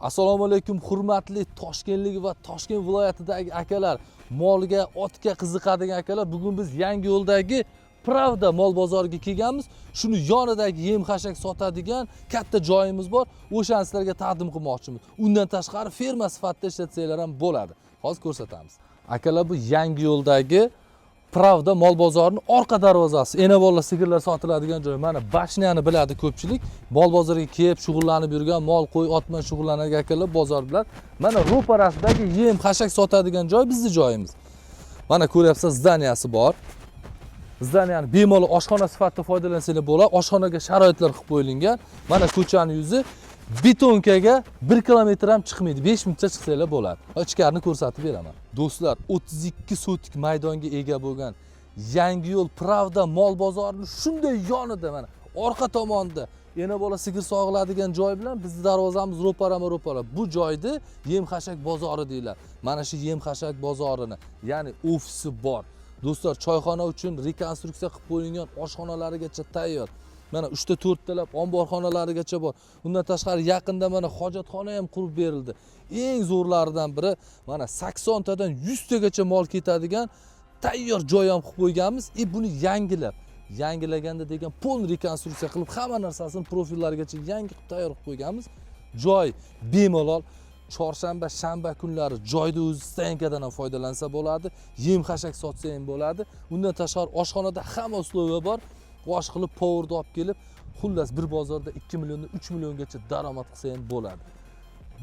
Assalomu alaykum, hurmatli toshkentlik va Toshkent viloyatidagi akalar, molga, otga qiziqadigan akalar. Bugun biz Yangiyo'ldagi Pravda mol bozoriga kelganmiz. Shuni yonidagi yem xashak sotadigan katta joyimiz bor. O'shani sizlarga taqdim qilmoqchimiz. Undan tashqari ferma sifatida ishlatsanglar ham bo'ladi. Hozir ko'rsatamiz. Akalar, bu Yangiyo'ldagi Pravda mol bozorini orqa darvozasi. Ena bola sigirlar sotiladigan joy. Mana башня ni biladi ko'pchilik. Mol bozoriga kelib shug'ullanib yurgan, mol, qo'y, ot bilan shug'ullanadigan akalar bozor biladi. Mana ro'parasidagi yem xashak sotadigan joy bizni joyimiz. Mana ko'ryapsiz, здания si bor. Здания ni bemalol oshxona sifatida foydalansanglar bo'ladi. Oshxonaga sharoitlar qilib qo'yilgan. Mana ko'chani yuzi, бетонка ga 1 kilometr ham chiqmaydi. 5 minutcha chiqsanglar bo'ladi. Ichkarini ko'rsatib beraman. Do'stlar, 32 sotik maydonga ega bo'lgan Yangiyo'l Pravda mol bozorini shunday yonida, mana orqa tomonida ena bola sigir sog'iladigan joy bilan bizni darvozamiz ro'parama ro'para. Bu joyni yem xashak bozori deyiladi. Mana shu yem xashak bozorini, ya'ni ofisi bor. Do'stlar, choyxona uchun rekonstruksiya qilib qo'yilgan oshxonalarigacha tayyor. Mana 3 ta 4 talab omborxonalarigacha bor. Undan tashqari yaqinda mana hojatxona ham qurib berildi. Eng zo'rlaridan biri, mana 80 tadan 100 tagacha mol ketadigan tayyor joy ham qilib qo'yganmiz. И buni yangilab, yangilaganda degan полный rekonstruksiya qilib, hamma narsasini profillarigacha yangi qilib tayyor qilib qo'yganmiz. Joy bemalol chorshanba, shanba kunlari joyda o'zi стоянка dan ham foydalansa bo'ladi, yem xashak sotsa ham bo'ladi. Undan tashqari oshxonada hamma условия bor. Osh qilib, повар ni olib kelib, xullas, bir bozorda 2 milliondan 3 milliongacha daromad qilsa ham bo'ladi.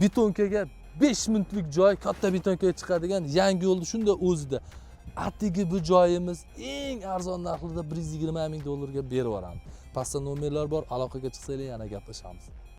Бетонка ga 5 minutlik joy, katta бетонка ga chiqadigan Yangiyo'lni shunda o'zida. Atigi bu joyimiz eng arzon narxlarda 120 ming dollarga berib yuboramiz. Pastda nomerlar bor, aloqaga chiqsanglar yana gaplashamiz.